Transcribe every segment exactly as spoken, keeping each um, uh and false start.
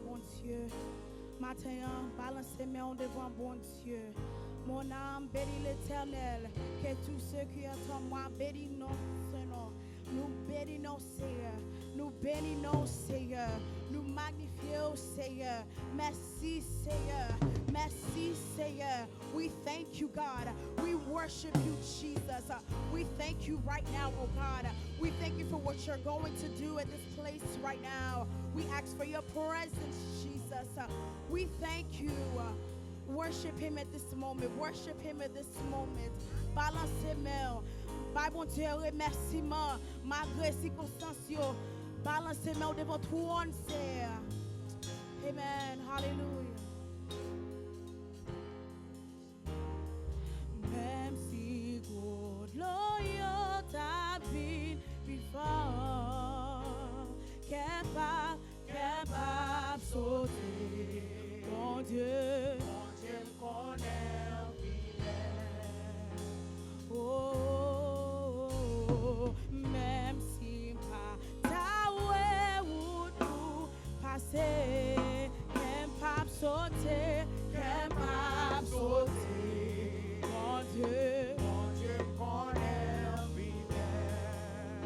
Bondye. Maten an, balanse men w devan Bondye. Mon âme, bénis l'Éternel. Que tout ce qui est en moi bénisse son nom. Nous bénissons, Seigneur. Nous bénissons, Seigneur. Nous magnifions, Seigneur. Merci, Seigneur. Merci, Seigneur. We thank you, God. We worship you, Jesus. We thank you right now, oh God. We thank you for what you're going to do at this place right now. We ask for your presence, Jesus. We thank you. Worship him at this moment. Worship him at this moment. Balanse men w. Bay Bondye remèsiman malgre sikonstans yo. Balanse men w devan twòn Seyè. Amen. Hallelujah. Menm si gwo dlo yo ta vin pi fò, kè pa, kè pa ap sote. Bondye, Bondye m konnen w fidèl. Oh, menm si m pa ta wè wout ou pase, kè m p ap sote, kè m p ap sote. Bondye, Bondye m konnen w fidèl.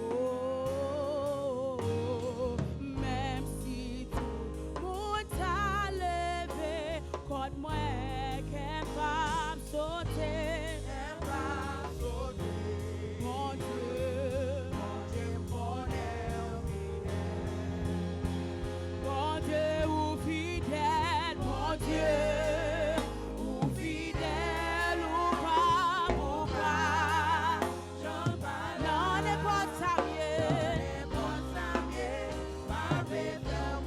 Oh, menm si tout moun ta leve kont mwen, kè m p ap sote. Kè m p ap sote. Bondye, Bondye m konnen w fidèl. Bondye, ou fidèl, Bondye, ou fidèl, ou pa, ou pa. Nan nenpòt sa m ye,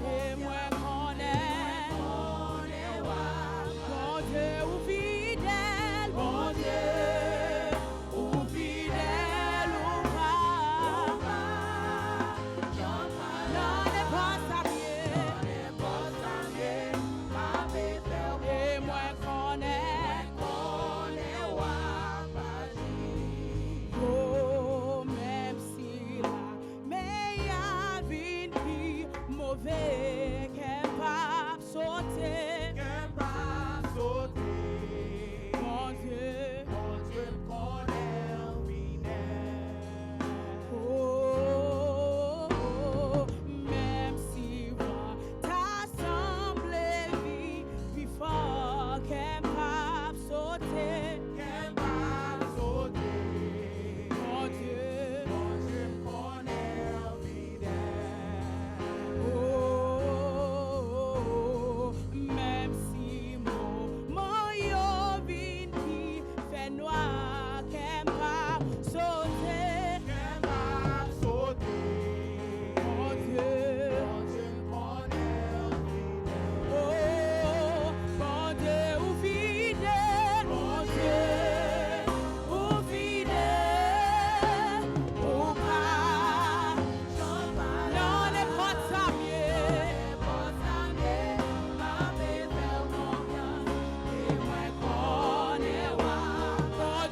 e mwen konnen, Bondye, ou fidèl, Bondye, ou fidèl, ou pa. Nan nenpòt sa m ye, e mwen konnen, oh, menm si lamè a vin pi move, kè m p ap sote. Kè m p ap sote. Bondye, Bondye m konnen w fidèl. Oh, menm si van ta sanble vin pi fò, kè m p ap sote. Kè m p ap sote. Bondye, Bondye m konnen w fidèl. Oh, menm si moman yo vin pi fè nwa, kè m p ap sote. Kè m p ap sote. Bondye, Bondye m konnen w fidèl. Oh, Bondye, ou fidèl, Bondye, ou fidèl, ou pa. Nan nenpòt sa m ye, m ap fè w konfyans, e mwen konnen w ap.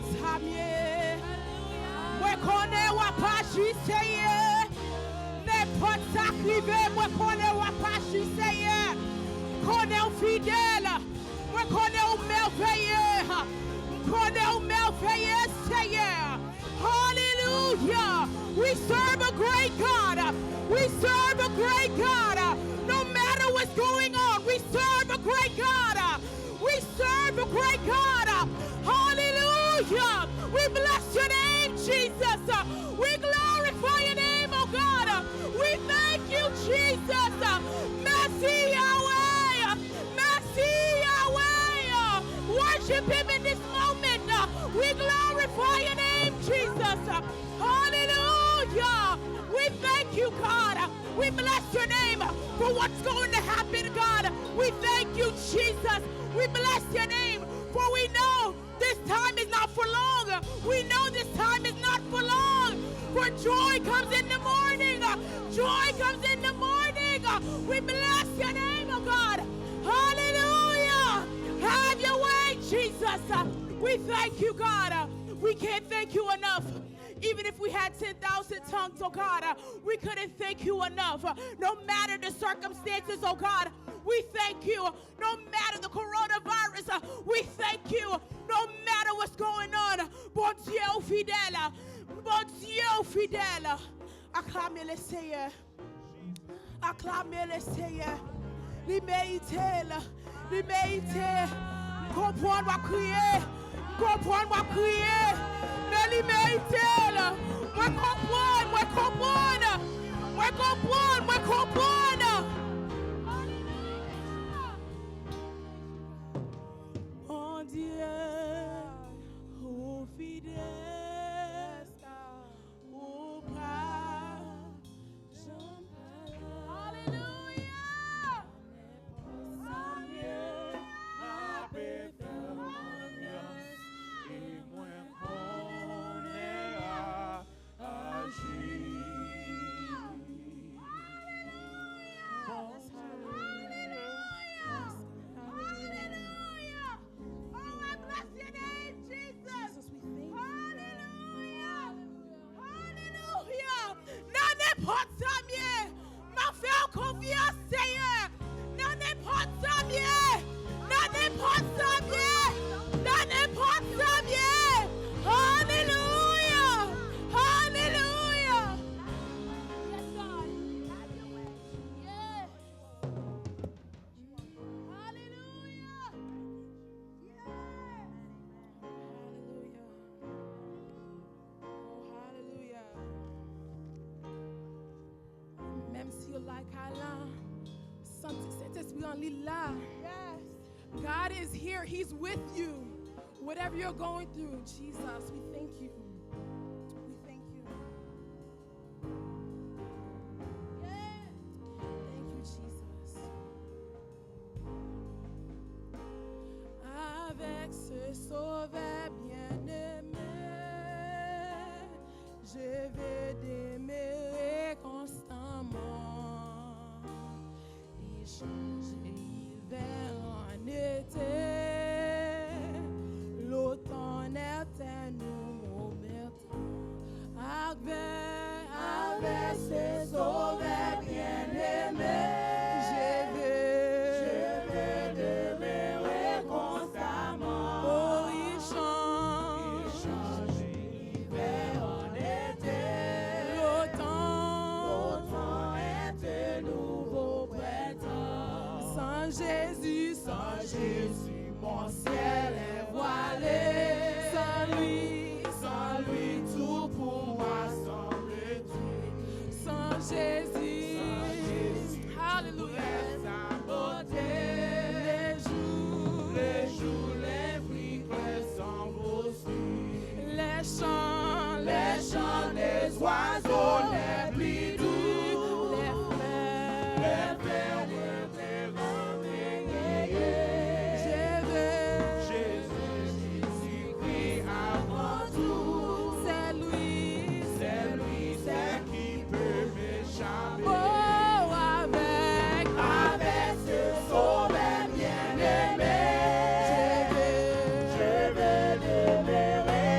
Samye. Mwen konnen w ap aji, Senyè. Nenpòt sa k rive, mwen konnen w ap aji, Senyè. Konnen w fidèl. Mwen konnen w mèveye. M konnen w mèveye, Senyè. Hallelujah. We serve a great God. We serve a great God. No matter what's going on, we serve a great God. We serve a great God. Hallelujah. We bless your name, Jesus. We glorify your name, oh God. We thank you, Jesus. Merci, Yahweh. Merci, Yahweh. Worship him in this moment. We glorify your name, Jesus. Hallelujah. We thank you, God. We bless your name for what's going to happen, God. We thank you, Jesus. We bless your name, for we know this time is not for long. We know this time is not for long. For joy comes in the morning. Joy comes in the morning. We bless your name, oh God. Hallelujah. Have your way, Jesus. We thank you, God. We can't thank you enough. Even if we had ten thousand tongues, oh God, we couldn't thank you enough. No matter the circumstances, oh God, we thank you. No matter the coronavirus, we thank you. No matter what's going on, Bondye ou fidèl. Bondye ou fidèl. Aklame le Seyè. Aklame le Seyè. Li merite l. Li merite. M konprann w ap kriye. M konprann w ap kriye. Men li merite l. Mwen konprann, mwen konprann. Mwen konprann, mwen konprann. Bondye, ou fidèl. Ou pa janm pale. Alelouya! Sa mye, m ape fè konfyans, e mwen konnen w a aji. Alelouya! Alelouya! Alelouya! Oh, I bless your name, Jesus. Jesus, we thank you. Alelouya! Alelouya! Nan nenpòt sa m ye, m ap fè w konfyans, Seyè. Nan nenpòt sa m ye, nan nenpòt sa m ye, nan nenpòt sa m ye. Alelouya! Alelouya! Yes, God. Have your way. Yes. Alelouya! Alelouya. Oh, alelouya. Menm si yo lakay la, santi Sentespri an li la. Yes. God is here. He's with you. Whatever you're going through, Jesus, we thank you. We thank you. Thank you, Jesus. Avec ce Sauveur bien-aimé, je veux demeurer constamment. Il change l'hiver en été, l'automne est un nouveau printemps. Avec, avec ce Sauveur bien-aimé, je veux, je veux demeurer constamment. Oh, il change, il change l'hiver en été. L'automne, l'automne est un nouveau printemps. Sans Jésus, sans Jésus, mon ciel est voilé. Sans lui, sans lui, tout pour moi semble tué. Sans Jésus, sans Jésus, hallelujah, tout reste à côté. Les jours, les jours, les fruits ressemblent aux Les chants, les chants des oiseaux les plus doux, les fleurs, les fleurs de tes mains. Je veux Jésus, Jésus-Christ avant tout. C'est lui, c'est lui, c'est qui peut me Oh, avec, avec ce Sauveur bien-aimé, je veux, je veux demeurer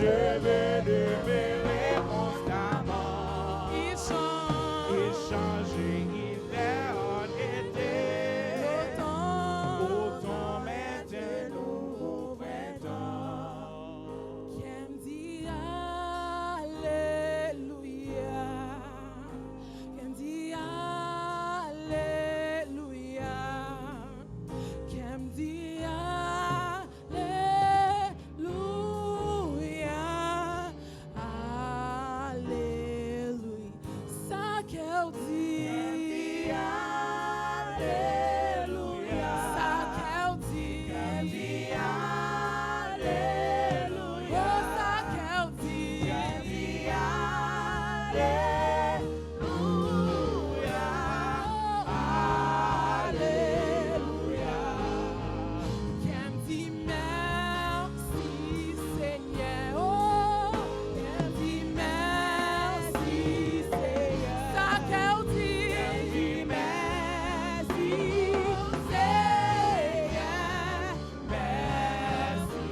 Je veux demeurer constamment. Il change. Il change, il fait en été. Autant. Autant m'est un nouveau printemps. Kè m di alelouya. Kè m di alelouya. Kè m di alelouya. Alelouya. Sa kè w di. Kè m di alelouya. Sa kè w di. Kè m di alelouya. Oh, sa kè w di. Kè m di alelouya. Oh, alelouya. Kè m di mèsi, Senyè. Oh, kè m di mèsi, Senyè. Sa kè w di. Kè m di mèsi, Senyè. Mèsi,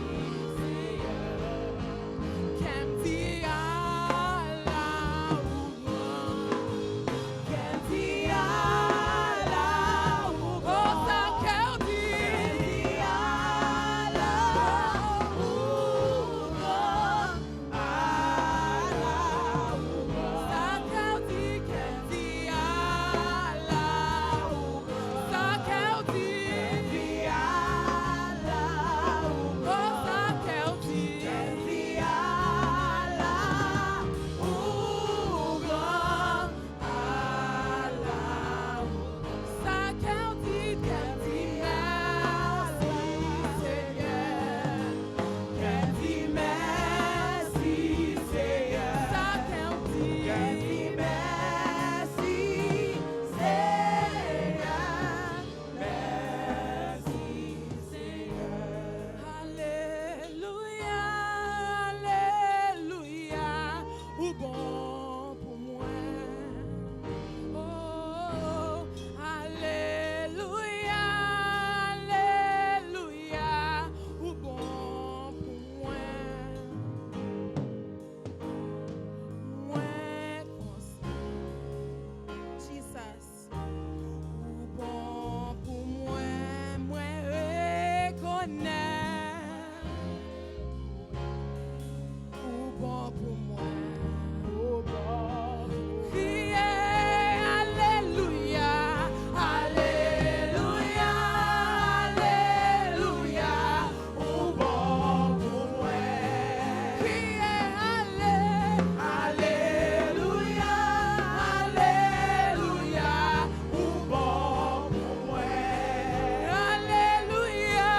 Senyè. Kè m di ala ou gran. Kè m di ala ou gran. Sa kè w di. Kè m di ala ou gran. Ala ou gran. Sa kè w di, kè m di ala ou gran. Sa kè w di, kè m di ala ou gran. Sa kè w di, kè m di ala ou gran. Ala ou gran. Sa kè w di, kè m di mèsi, Senyè. Kè m di mèsi, Senyè. Sa kè w di, kè m di mèsi, Senyè. Mèsi, Senyè. Alelouya, alelouya, ou bon pou mwen. Oh, alelouya, alelouya, ou bon pou mwen. Mwen konsa. Jesus. Ou bon pou mwen, mwen rekonèt. Ou bon pou mwen. Ou bon pou mwen. Kriye, alelouya, alelouya, alelouya. Ou bon pou mwen. Kriye, ale. Alelouya, alelouya. Ou bon pou mwen. Alelouya.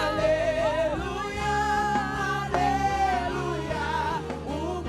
Alelouya, alelouya. Ou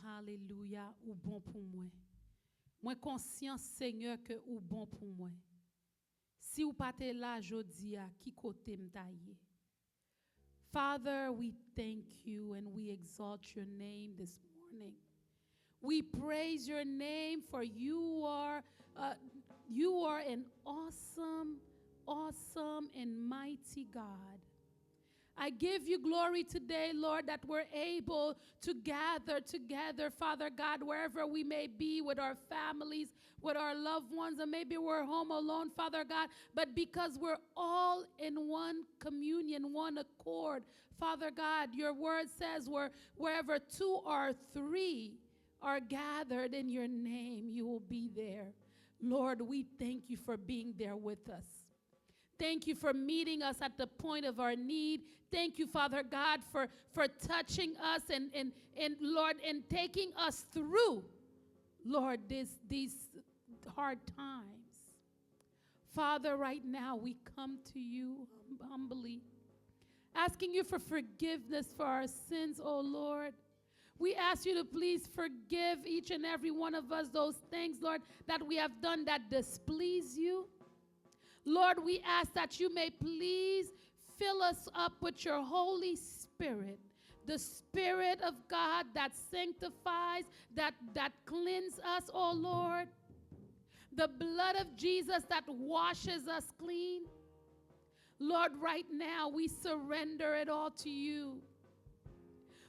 Alelouya, ou bon pou mwen. Mwen konsyan, Senyè, ke ou bon pou mwen. Si w pa te la jodi a, ki kote m ta ye? Father, we thank you and we exalt your name this morning. We praise your name, for you are, uh, you are an awesome, awesome and mighty God. I give you glory today, Lord, that we're able to gather together, Father God, wherever we may be, with our families, with our loved ones, and maybe we're home alone, Father God, but because we're all in one communion, one accord, Father God, your word says, where, wherever two or three are gathered in your name, you will be there. Lord, we thank you for being there with us. Thank you for meeting us at the point of our need. Thank you, Father God, for, for touching us and, and, and, Lord, and taking us through, Lord, this, these hard times. Father, right now we come to you hum- humbly, asking you for forgiveness for our sins, oh Lord. We ask you to please forgive each and every one of us those things, Lord, that we have done that displease you. Lord, we ask that you may please fill us up with your Holy Spirit, the Spirit of God that sanctifies, that, that cleanses us, oh Lord. The blood of Jesus that washes us clean. Lord, right now we surrender it all to you.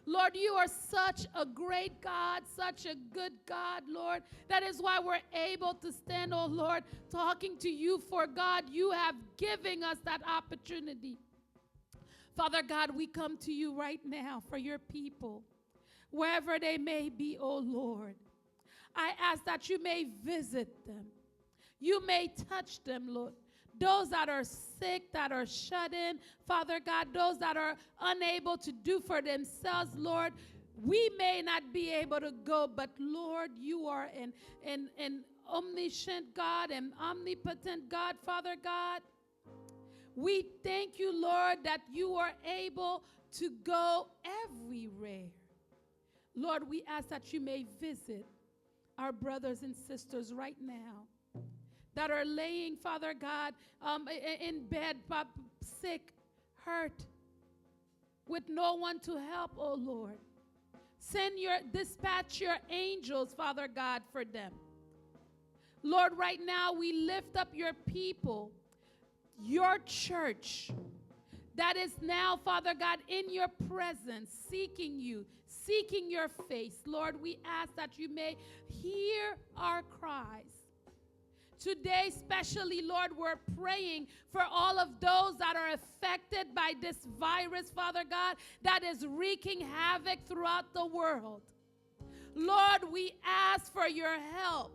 Lord, you are such a great God, such a good God, Lord. That is why we're able to stand, oh Lord, talking to you, for God, you have given us that opportunity. Father God, we come to you right now for your people, wherever they may be, oh Lord. I ask that you may visit them. You may touch them, Lord. Those that are sick, that are shut in, Father God, those that are unable to do for themselves, Lord, we may not be able to go, but Lord, you are an, an, an omniscient God, an omnipotent God, Father God. We thank you, Lord, that you are able to go everywhere. Lord, we ask that you may visit our brothers and sisters right now that are laying, Father God, um, i- i- in bed, pa- sick, hurt, with no one to help, oh Lord. Send your, dispatch your angels, Father God, for them. Lord, right now we lift up your people, your church, that is now, Father God, in your presence, seeking you, seeking your face. Lord, we ask that you may hear our cries. Today, especially, Lord, we're praying for all of those that are affected by this virus, Father God, that is wreaking havoc throughout the world. Lord, we ask for your help.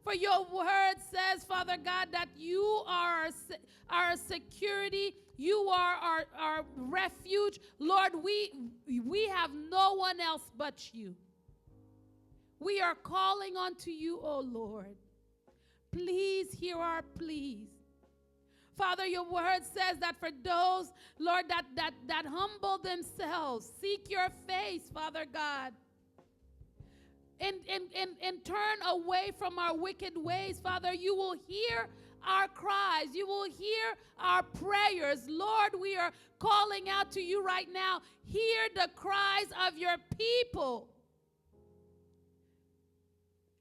For your word says, Father God, that you are our, se- our security, you are our, our refuge. Lord, we, we have no one else but you. We are calling on to you, O Lord. Please hear our pleas. Father, your word says that for those, Lord, that, that, that humble themselves, seek your face, Father God, and, and, and, and turn away from our wicked ways, Father, you will hear our cries. You will hear our prayers. Lord, we are calling out to you right now. Hear the cries of your people.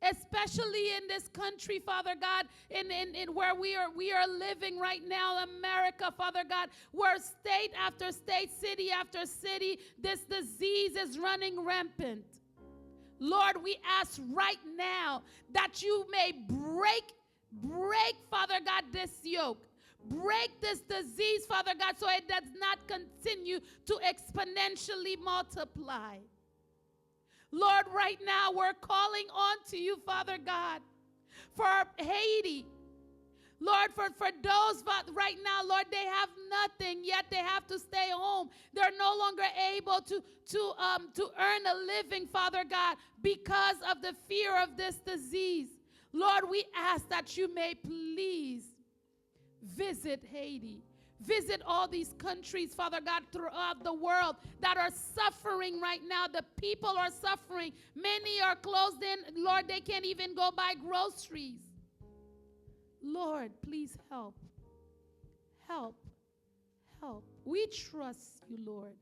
Especially in this country, Father God, in, in, in where we are, we are living right now, America, Father God, where state after state, city after city, this disease is running rampant. Lord, we ask right now that you may break, break, Father God, this yoke. Break this disease, Father God, so it does not continue to exponentially multiply. Lord, right now we're calling on to you, Father God, for Haiti. Lord, for, for those, Fa- right now, Lord, they have nothing, yet they have to stay home. They're no longer able to, to, um, to earn a living, Father God, because of the fear of this disease. Lord, we ask that you may please visit Haiti. Visit all these countries, Father God, throughout the world that are suffering right now. The people are suffering. Many are closed in. Lord, they can't even go buy groceries. Lord, please help. Help. Help. We trust you, Lord.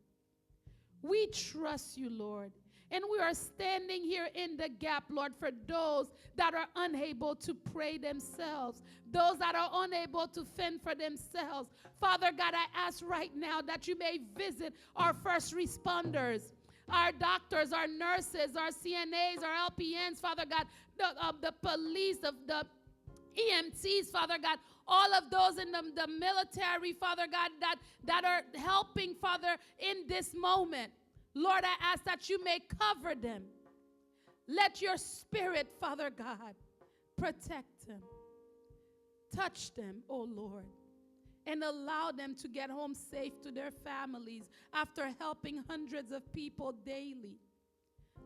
We trust you, Lord. And we are standing here in the gap, Lord, for those that are unable to pray themselves, those that are unable to fend for themselves. Father God, I ask right now that you may visit our first responders, our doctors, our nurses, our C N As, our L P Ns, Father God, the, uh, the police, the, the E M Ts, Father God, all of those in the, the military, Father God, that, that are helping, Father, in this moment. Lord, I ask that you may cover them. Let your spirit, Father God, protect them. Touch them, oh Lord, and allow them to get home safe to their families after helping hundreds of people daily.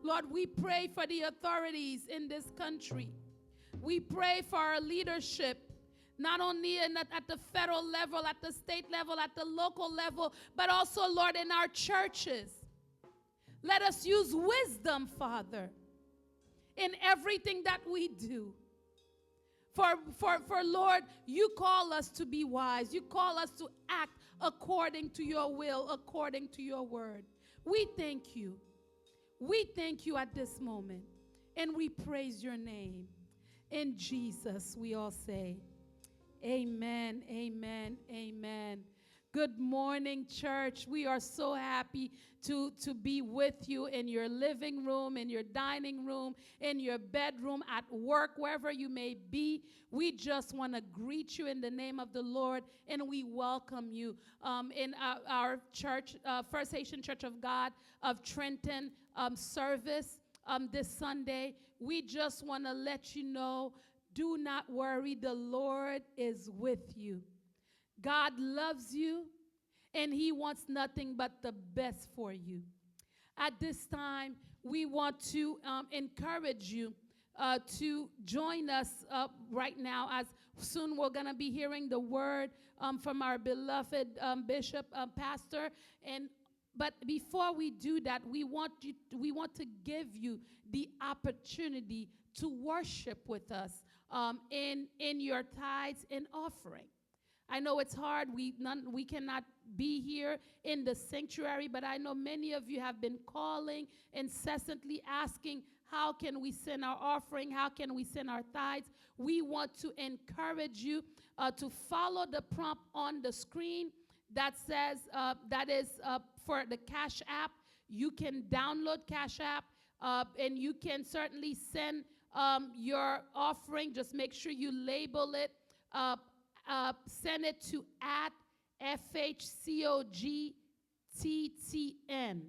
Lord, we pray for the authorities in this country. We pray for our leadership, not only in, at the federal level, at the state level, at the local level, but also, Lord, in our churches. Let us use wisdom, Father, in everything that we do. For, for, for Lord, you call us to be wise. You call us to act according to your will, according to your word. We thank you. We thank you at this moment. And we praise your name. In Jesus, we all say, Amen, amen, amen. Good morning, church. We are so happy to, to be with you in your living room, in your dining room, in your bedroom, at work, wherever you may be. We just want to greet you in the name of the Lord, and we welcome you um, in our, our church, uh, First Haitian Church of God of Trenton um, service um, this Sunday. We just want to let you know, do not worry, the Lord is with you. God loves you, and He wants nothing but the best for you. At this time, we want to um, encourage you uh, to join us uh, right now, as soon we're going to be hearing the word um, from our beloved um, bishop, uh, pastor. And but before we do that, we want you, we want to give you the opportunity to worship with us um, in in your tithes and offering. I know it's hard. We, none, we cannot be here in the sanctuary, but I know many of you have been calling, incessantly asking, how can we send our offering? How can we send our tithes? We want to encourage you uh, to follow the prompt on the screen that says, uh, that is uh, for the Cash App. You can download Cash App uh, and you can certainly send um, your offering. Just make sure you label it. Uh, uh, send it to at F H C O G T T N,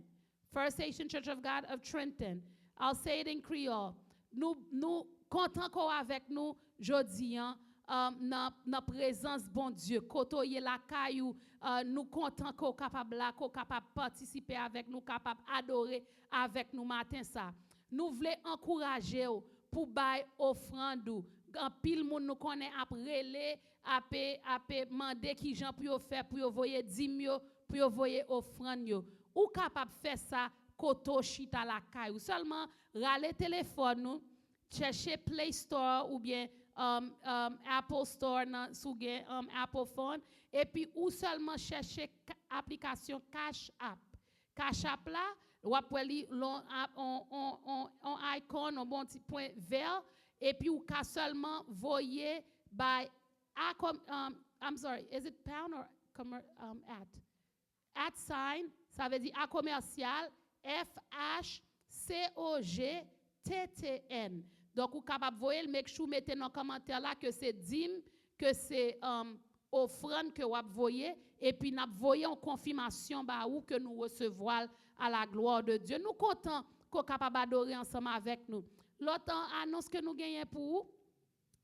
First Haitian Church of God of Trenton. I'll say it in Creole. Nou, nou kontan ke w avèk nou jodi an um, nan, nan prezans Bondye. Kote w ye lakay ou, uh, nou kontan ke w kapab la, ke w kapab patisipe avèk nou, kapab adore avèk nou maten sa. Nou vle ankouraje w pou bay ofrann ou. Anpil moun nou konnen ap rele, ape, ape mande kijan pou yo fè, pou yo voye dim yo, pou yo voye ofrann yo. Ou kapab fè sa kote w chita lakay ou. Sèlman rale telefòn ou, chèche Play Store oubyen um, um, Apple Store nan, si w gen um, Apple Phone, epi ou sèlman chèche ka- aplikasyon Cash App. Cash App la, w ap wè li lon on, on, on, on icon, on bon ti pwen vè, epi ou ka sèlman voye bay a com- um, I'm sorry, is it pound or commer- um, at? At sign, sa vle di a komèsyal, F H C O G T T N. Donk, ou kapab voye l, make sure w mete nan kòmantè la ke se dim, ke se um, ofrann ke w ap voye, epi n ap voye yon konfimasyon ba ou ke nou resevwa l à la gloire de Dieu. Nou kontan ke w kapab adore ansanm avèk nou. Lòt anons ke nou genyen pou ou,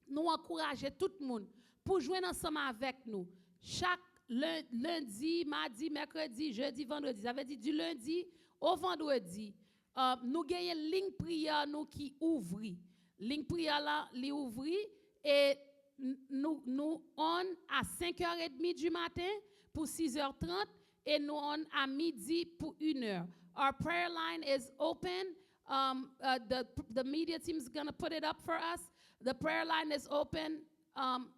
nou ankouraje tout moun pou jwenn ansanm avèk nou chak len- lendi, madi, mèkredi, jedi, vandredi. Sa vle di, di lendi o vandredi, uh, nou genyen liy priyè nou ki ouvri. Liy priyè la, li ouvri e n- nou, nou on a senk è edmi di maten pou sis è trant, e nou on a midi pou inè. Our prayer line is open. Um, uh, the, the media team is going to put it up for us. The prayer line is open. Um,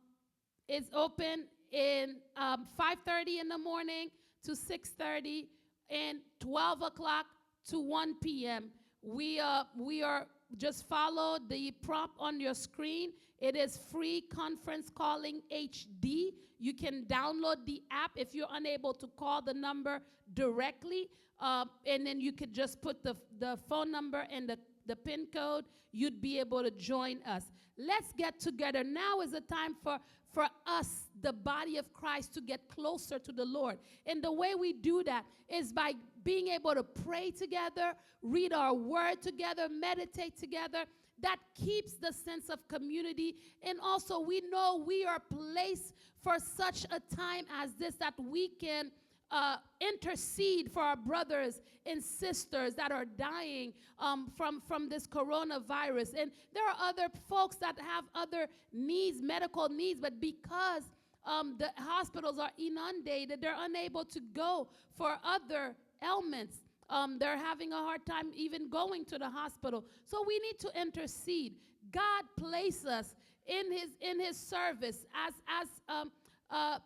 it's open in, um, five thirty in the morning to six thirty and twelve o'clock to one p.m. We, uh, we are, just follow the prompt on your screen. It is free conference calling H D. You can download the app if you're unable to call the number directly. Uh, and then you could just put the, the phone number and the, the pin code. You'd be able to join us. Let's get together. Now is the time for, for us, the body of Christ, to get closer to the Lord. And the way we do that is by being able to pray together, read our word together, meditate together. That keeps the sense of community. And also, we know we are placed for such a time as this, that we can, uh, intercede for our brothers and sisters that are dying, um, from, from this coronavirus. And there are other folks that have other needs, medical needs, but because, um, the hospitals are inundated, they're unable to go for other ailments. Um, they're having a hard time even going to the hospital. So we need to intercede. God placed us in his, in his service as, as, um, uh,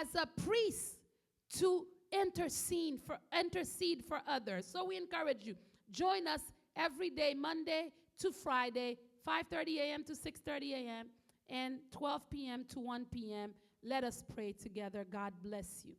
as a priest to intercede for, intercede for others. So we encourage you, join us every day, Monday to Friday, five thirty a.m. to six thirty a.m. and twelve p.m. to one p.m. Let us pray together. God bless you.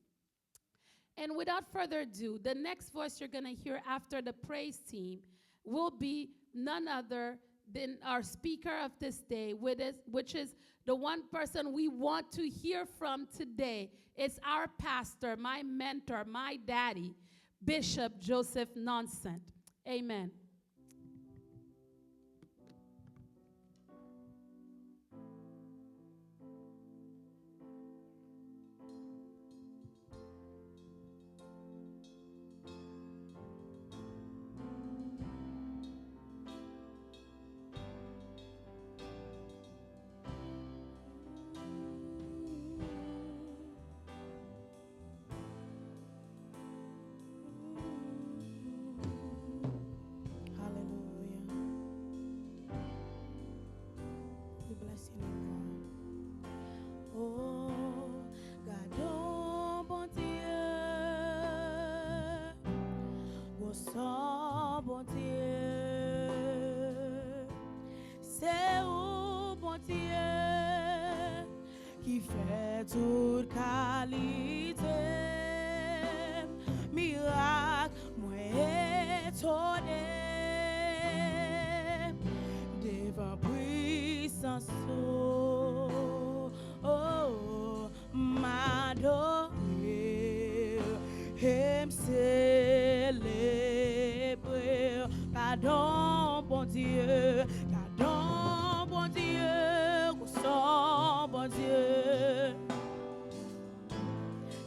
And without further ado, the next voice you're going to hear after the praise team will be none other than our speaker of this day, which is, which is the one person we want to hear from today. It's our pastor, my mentor, my daddy, Bishop Joseph Nansen. Amen. Hallelujah. We bless your name, God. Oh, gadon Bondye, gwo san Bondye, se ou Bondye ki fè tout kalite mirak. Mwen etone devan pwisans ou. Oh, m adore, e m selebre. Gadon Bondye, gadon Bondye, gwo san Bondye.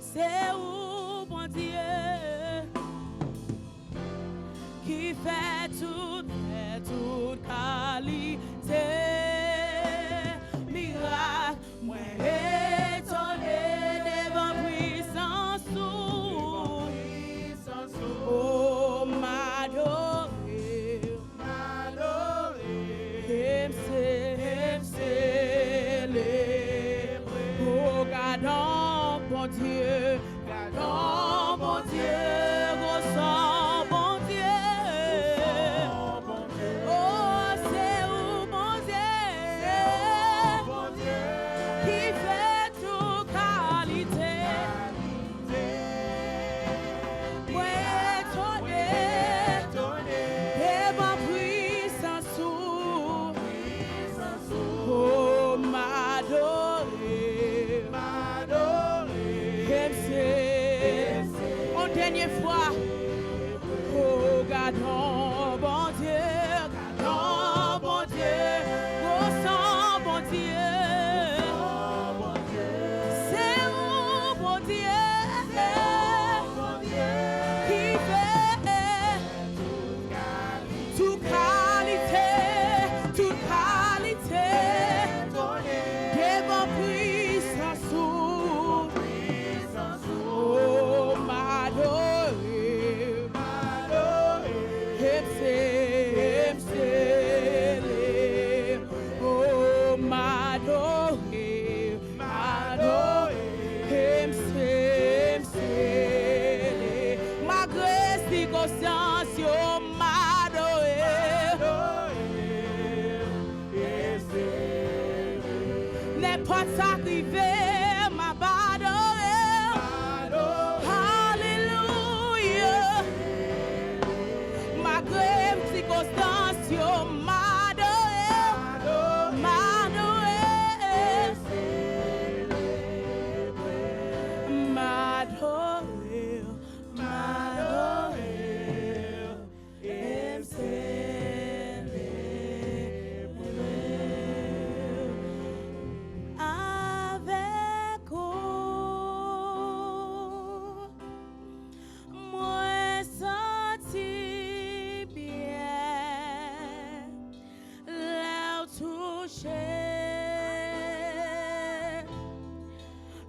Se ou, Bondye, ki fè tout, fè tout kalite mirak. Mwen etone devan pwisans ou. Oh, m adore, m adore, e m se, e m selebre. Oh, gadon Bondye, gadon Bondye, gwo san Bondye. Oh, se ou, Bondye, ki fè tout kalite. Mwen etone devan pwisans ou. Oh, m adore, e m se. Yon dènye fwa. Oh, gadon Bondye, gadon Bondye, gwo san Bondye. Se ou, Bondye, ki fè tout kalite, tout kalite, devan pwisans ou.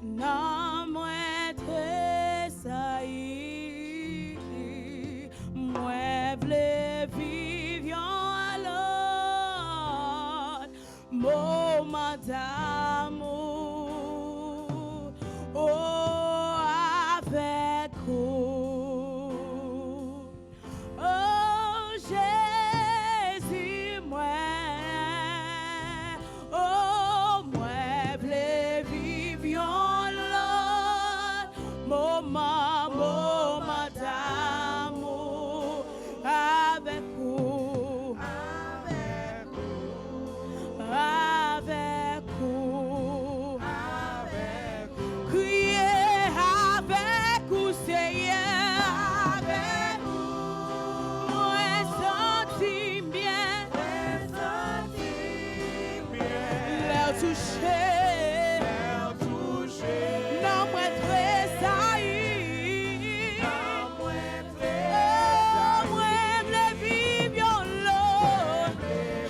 Nanm mwen tresayi, mwen vle viv yon lòt moman damou, o, avèk ou. O Jezi mwen, o, mwen vle viv yon lòt moman, moman damou avèk ou. Avèk ou. Avèk ou. Kriye avèk ou, Seyè. Avèk ou. Mwen santi m byen. Mwen santi m byen. Lè w touche. Lè w touche. Nanm mwen tresayi. Nanm mwen Oh, mwen vle viv yon lòt.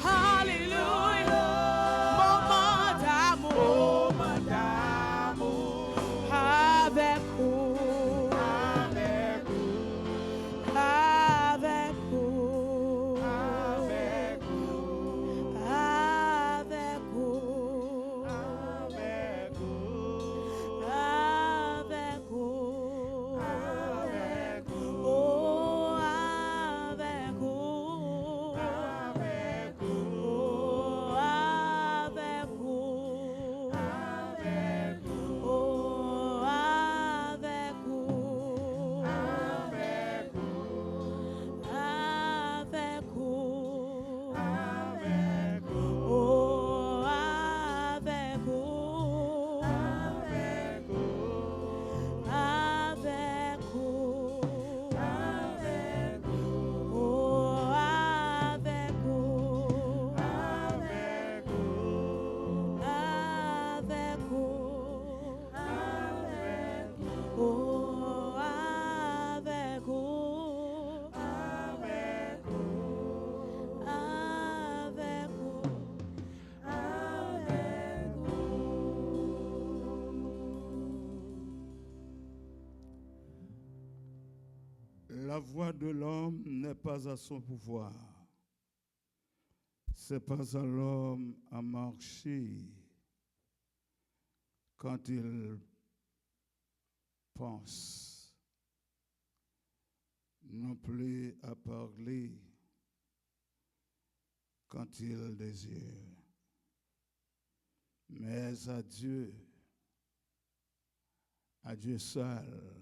Alelouya. Moman damou. Avèk ou. Avèk ou. Avèk ou. Avèk ou. Avèk ou. Avèk ou. O, avèk ou. Avèk ou. O, avèk ou. Avèk ou. O, avèk ou. Avèk ou. Avèk ou. O, avèk ou. Avèk ou. Avèk ou. O, avèk ou. Avèk ou. Avèk ou. Avèk ou. O, avèk ou. Avèk ou. Avèk ou. Avèk ou. La voix de l'homme n'est pas à son pouvoir. C'est pas à l'homme à marcher quand il pense, non plus à parler quand il désire, mais à Dieu, à Dieu seul,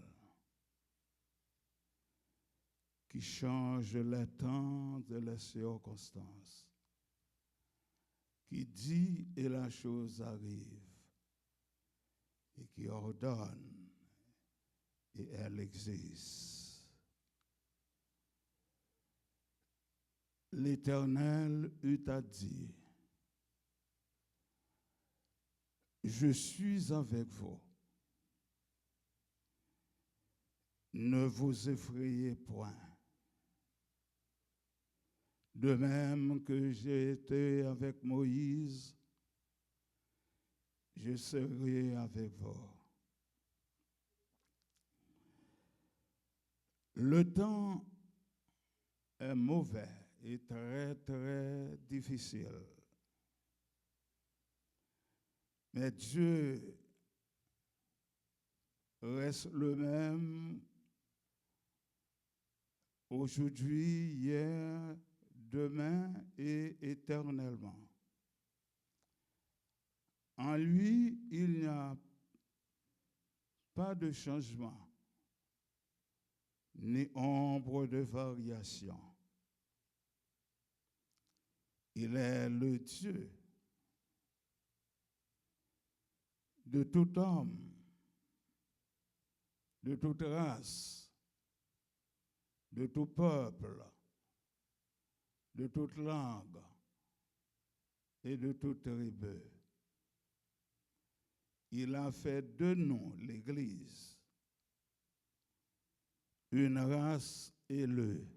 qui change les temps et les circonstances, qui dit et la chose arrive, et qui ordonne et elle existe. L'Éternel eut à dire, Je suis avec vous. Ne vous effrayez point. De même que j'ai été avec Moïse, je serai avec vous. Le temps est mauvais et très, très difficile. Mais Dieu reste le même aujourd'hui, hier, demain et éternellement. En lui, il n'y a pas de changement, ni ombre de variation. Il est le Dieu de tout homme, de toute race, de tout peuple, de toute langue et de toute tribu. Il a fait de nous, l'Église, une race élue,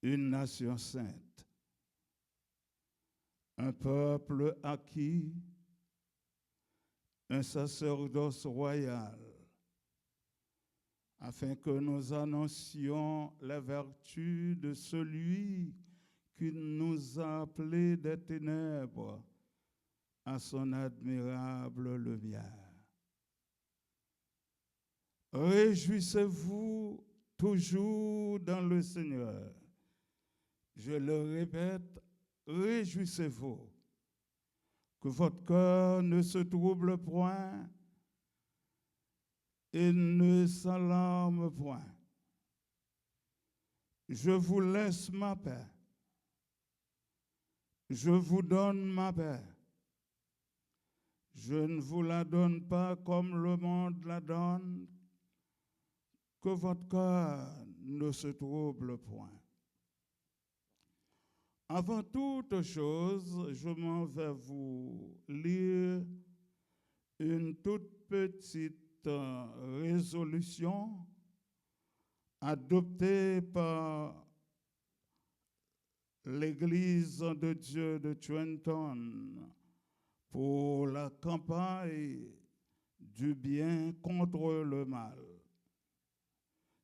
une nation sainte, un peuple acquis, un sacerdoce royal, afin que nous annoncions les vertus de celui qui nous a appelés des ténèbres à son admirable lumière. Réjouissez-vous toujours dans le Seigneur. Je le répète, réjouissez-vous. Que votre cœur ne se trouble point et ne s'alarme point. Je vous laisse ma paix. Je vous donne ma paix. Je ne vous la donne pas comme le monde la donne. Que votre cœur ne se trouble point. Avant toute chose, je m'en vais vous lire une toute petite euh, résolution adoptée par l'Église de Dieu de Trenton pour la campagne du bien contre le mal.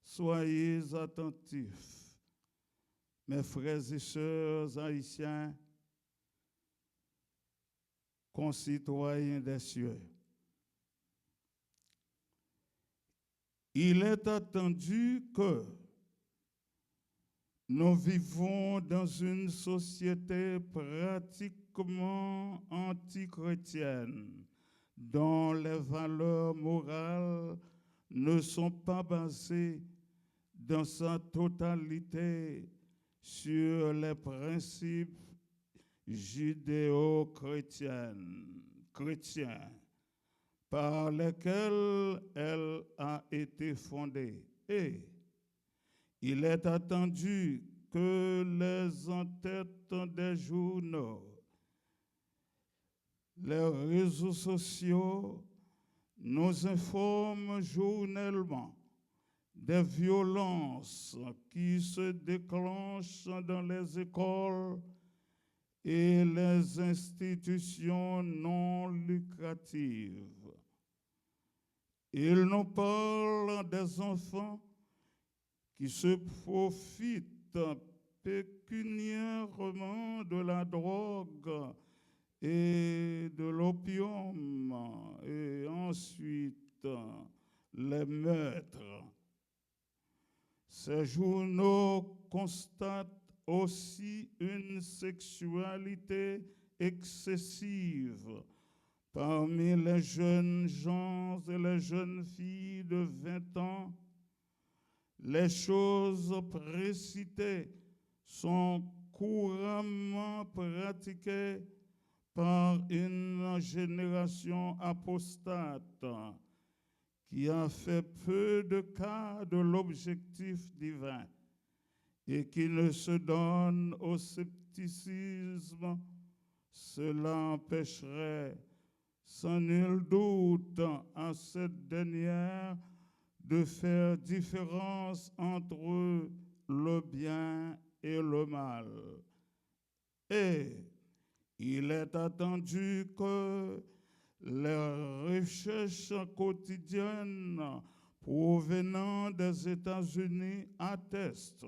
Soyez attentifs, mes frères et sœurs haïtiens, concitoyens des cieux. Il est attendu que nous vivons dans une société pratiquement antichrétienne, dont les valeurs morales ne sont pas basées dans sa totalité sur les principes judéo-chrétiennes, chrétiens, par lesquels elle a été fondée. Et il est attendu que les entêtes des journaux, les réseaux sociaux nous informent journellement des violences qui se déclenchent dans les écoles et les institutions non lucratives. Il nous parle des enfants qui se profitent pécuniairement de la drogue et de l'opium et ensuite les meurtres. Ces journaux constatent aussi une sexualité excessive parmi les jeunes gens et les jeunes filles de vingt ans. Les choses précitées sont couramment pratiquées par une génération apostate qui a fait peu de cas de l'objectif divin et qui ne se donne au scepticisme, cela empêcherait sans nul doute à cette dernière de faire différence entre le bien et le mal. Et il est attendu que les recherches quotidiennes provenant des États-Unis attestent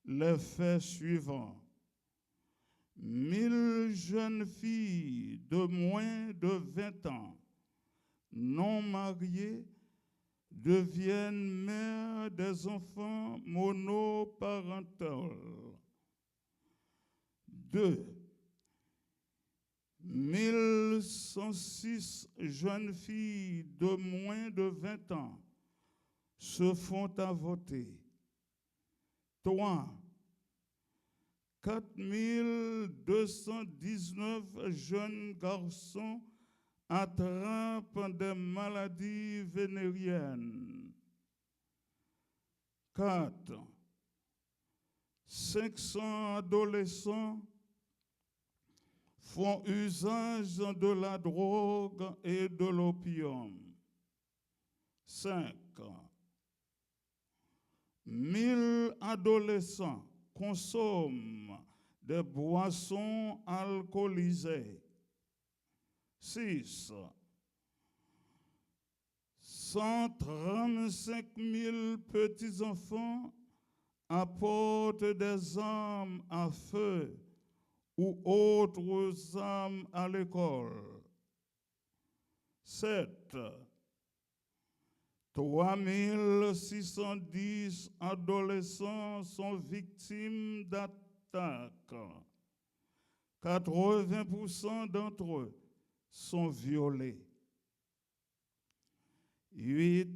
les faits suivants. Mille jeunes filles de moins de vingt ans non mariées deviennent mères des enfants monoparentaux. Deux, mille cent six jeunes filles de moins de vingt ans se font avorter. Trois, quatre mille deux cent dix-neuf jeunes garçons attrapent des maladies vénériennes. Quatre, cinq cents adolescents font usage de la drogue et de l'opium. Cinq, mille adolescents consomment des boissons alcoolisées. Six, Cent trente-cinq mille petits-enfants apportent des armes à feu ou autres armes à l'école. Sept, trois mille six cent dix adolescents sont victimes d'attaques. Quatre-vingts pour cent d'entre eux sont violés. Huit,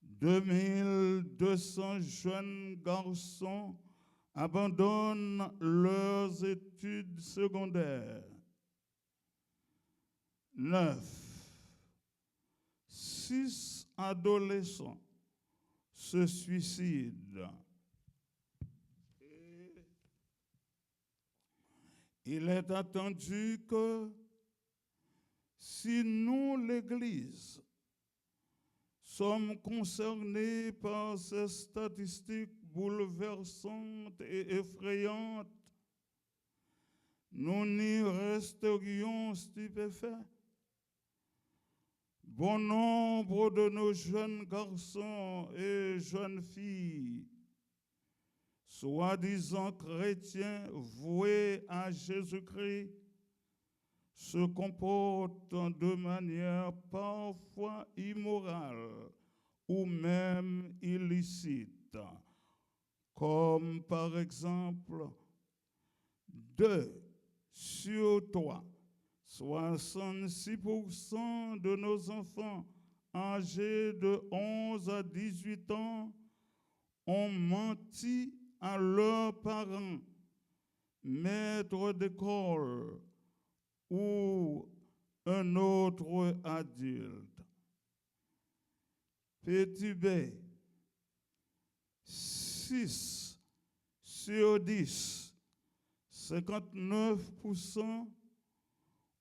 deux mille deux cents jeunes garçons abandonnent leurs études secondaires. Neuf, six adolescents se suicident. Et il est attendu que si nous, l'Église, sommes concernés par ces statistiques bouleversantes et effrayantes, nous n'y resterions stupéfaits. Bon nombre de nos jeunes garçons et jeunes filles, soi-disant chrétiens voués à Jésus-Christ, se comportent de manière parfois immorale ou même illicite, comme par exemple deux sur trois, soixante-six pour cent de nos enfants âgés de onze à dix-huit ans ont menti à leurs parents, maîtres d'école ou un autre adulte. Petit B, six sur dix, cinquante-neuf pour cent,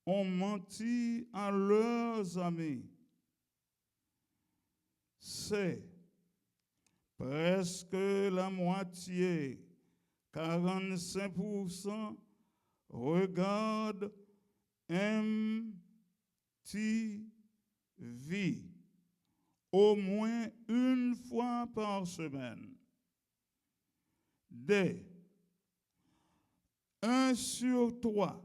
ont menti à leurs amis. C, presque la moitié, quarante-cinq pour cent, regardent M T V au moins une fois par semaine. D, un sur trois,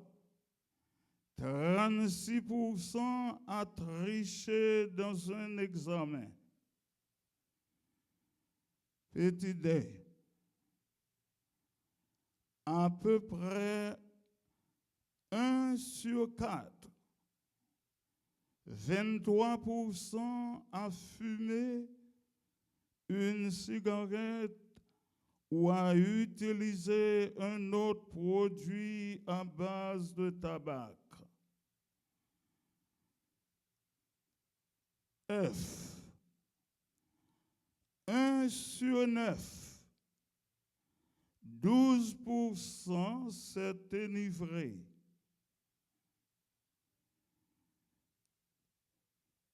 trente-six pour cent, a triché dans un examen. Petit D, à peu près un sur quatre, vingt-trois pour cent, a fumé une cigarette ou a utilisé un autre produit à base de tabac. F, un sur neuf, douze pour cent, s'est enivré.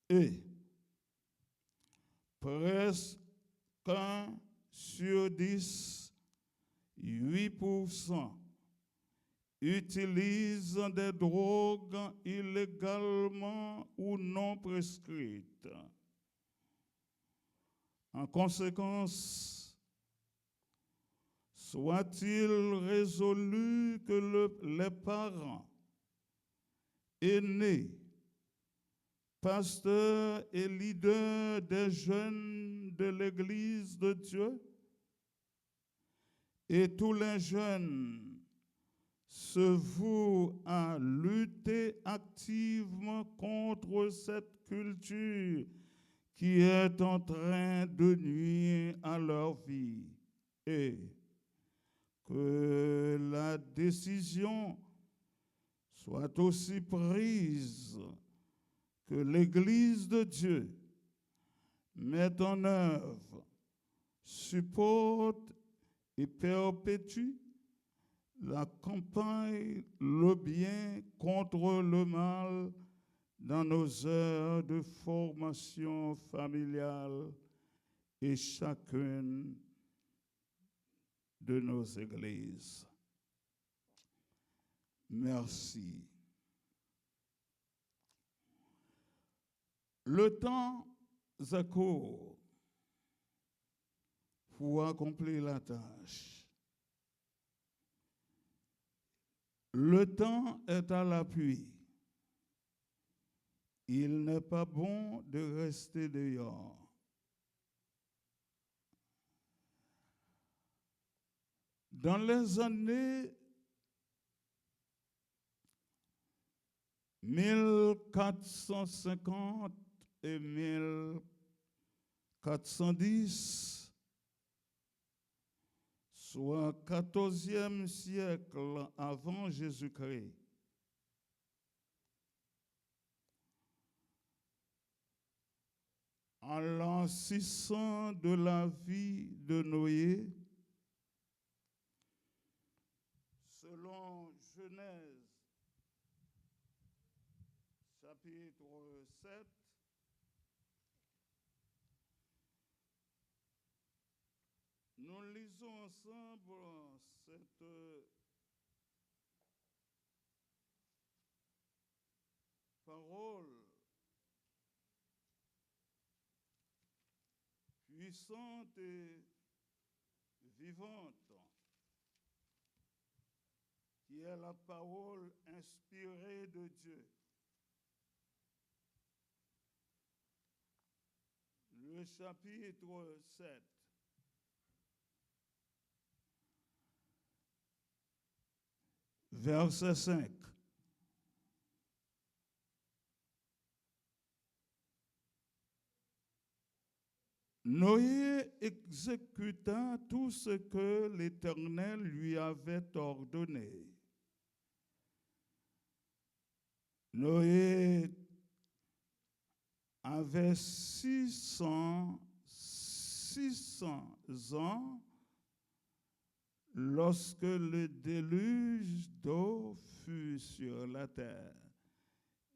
E, presque un sur dix, huit pour cent, utilisent des drogues illégalement ou non prescrites. En conséquence, soit-il résolu que le- les parents, aînés, pasteurs et leaders des jeunes de l'Église de Dieu et tous les jeunes se vouent à lutter activement contre cette culture qui est en train de nuire à leur vie. Et que la décision soit aussi prise que l'Église de Dieu mette en œuvre, supporte et perpétue la campagne Le bien contre le mal dans nos heures de formation familiale et chacune de nos églises. Merci. Le temps est court pour accomplir la tâche. Le temps est à l'appui. Il n'est pas bon de rester dehors. Dans les années mille quatre cent cinquante et mille quatre cent dix, soit quatorzième siècle avant Jésus-Christ, en l'an six cents de la vie de Noé, selon Genèse chapitre sept, nous lisons ensemble cette parole puissante et vivante, qui est la parole inspirée de Dieu. Le chapitre sept, verset cinq. Noé exécuta tout ce que l'Éternel lui avait ordonné. Noé avait six cents, six cents ans lorsque le déluge d'eau fut sur la terre,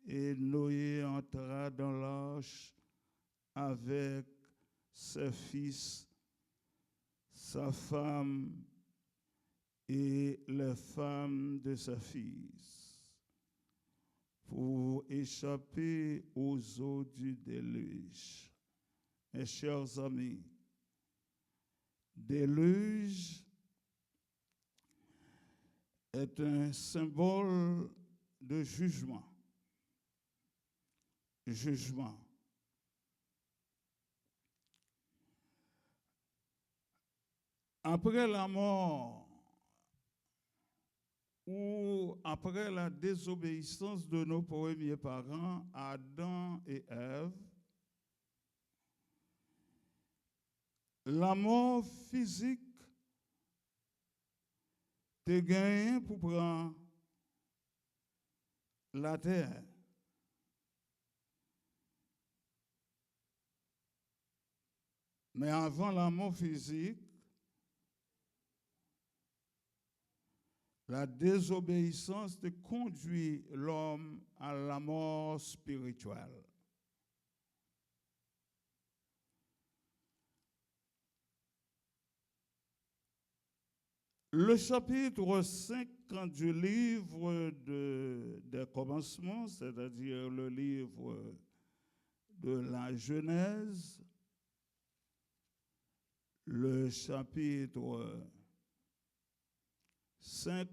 et Noé entra dans l'arche avec ses fils, sa femme et les femmes de ses fils, pour échapper aux eaux du déluge. Mes chers amis, déluge est un symbole de jugement. Jugement. Après la mort ou après la désobéissance de nos premiers parents, Adam et Èv, lanmò fizik te genyen pou pran latè. Men avan lanmò fizik, la désobéissance te kondui lòm a lanmò espirityèl. Le chapitre cinq du livre de, des commencements, c'est-à-dire le livre de la Genèse, le chapitre cinq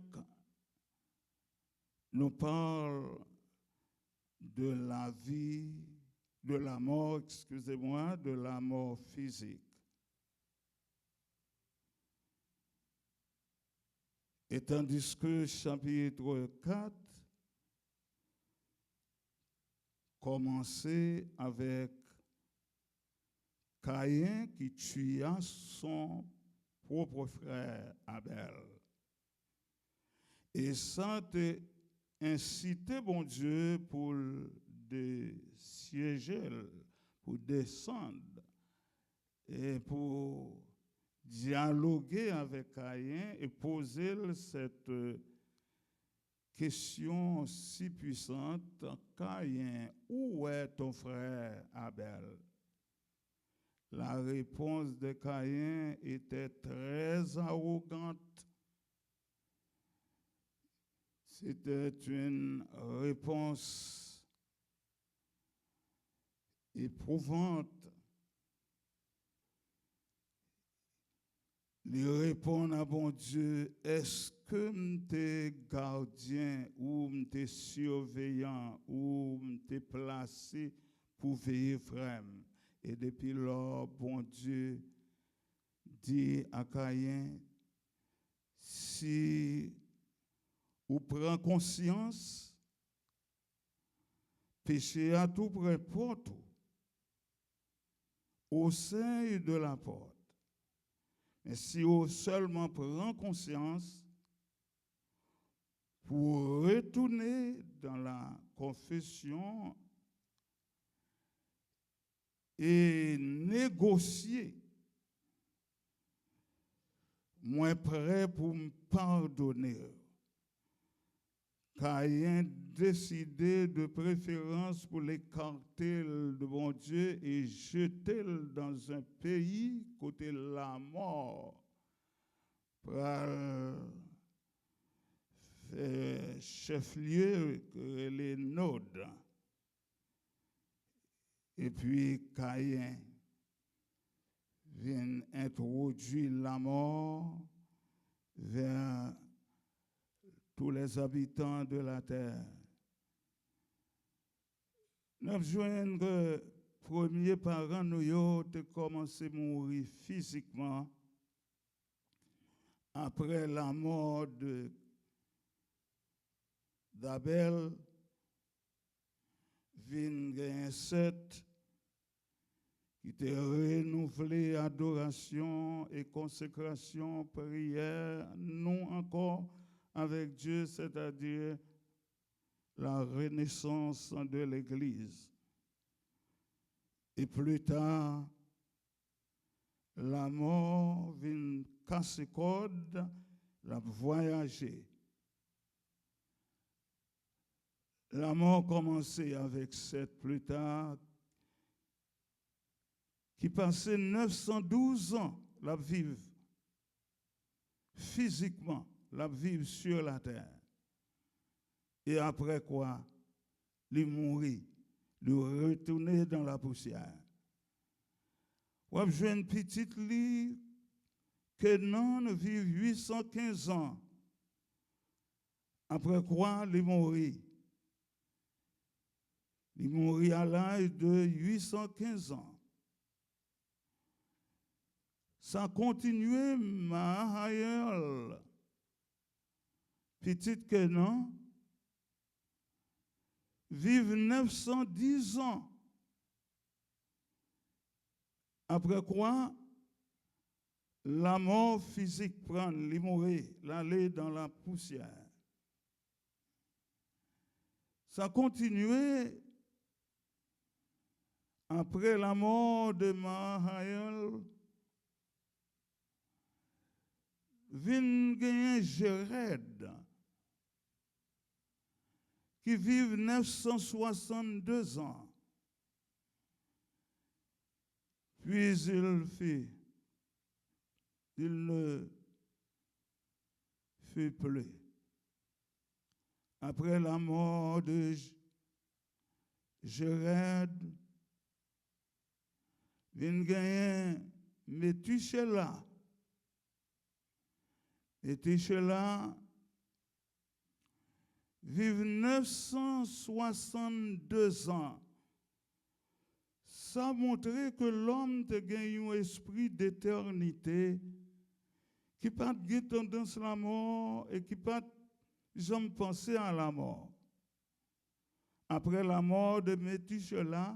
nous parle de la vie, de la mort, excusez-moi, de la mort physique. Et tandis que chapitre quatre commençait avec Caïn qui tua son propre frère Abel. E sa te ensite Bondye pou l desyeje l, pou desann, e pou dyaloge avèk Kayen e poze l sèt kesyon si pwisant, Caïn, où est ton frère Abel? La réponse de Caïn était très arrogante. C'était une réponse éprouvante. Li reponn a Bondye, èske m te gadyen ou m te siveyan ou m te plase pou veye frè m? E depi lò, Bondye di a Kayen, si ou pran konsyans, peche a tou prè pòt ou, au seuil de la porte. Men si ou sèlman pran konsyans pou retounen dans la confession e negosye, mwen prè pou m padone w. Kayen deside de preferans pou l ekate l de Bondye e jete l dans un peyi kote lamò pral fè chèflye ki rele Nod. Epi Kayen vin entwodui lamò vers tous les habitants de la terre. N ap jwenn ke premye paran nou yo te kòmanse mouri fizikman apre lamò de Abèl, vin genyen Sèt ki te renouvle adorasyon e konsekrasyon priyè nou ankò avèk Dye, sètadi la renesans de legliz. E pli ta, lamò vin kase kòd, l ap vwayaje. Lamò kòmanse avèk Sèt pli ta, ki pase nèf san douz an l ap viv fizikman, l ap viv sur la terre. E apre kwa, li mouri, li retounen dans la poussière. W ap jwenn pitit li Kenan viv uit san kenz an. Apre kwa, li mouri. Li mouri à l'âge de uit san kenz an. Sa kontinye, Mahalayel, pitit Kenan, viv nèf san diz an. Apre kwa, lamò fizik pran l, li mouri, l ale dans la poussière. Sa kontinye, apre lamò de Mahalayel, vin genyen Jerèd, ki viv nèf san swasann de zan. Puis il fit, il ne fut plus. Apre lamò de J-, Jerèd, vin genyen Metichela. Metichela viv nèf san swasann de zan. Sa montre ke lòm te gen yon espri detènite ki pa t gen tandans lamò e ki pa t janm panse a lamò. Apre lamò de Metichela,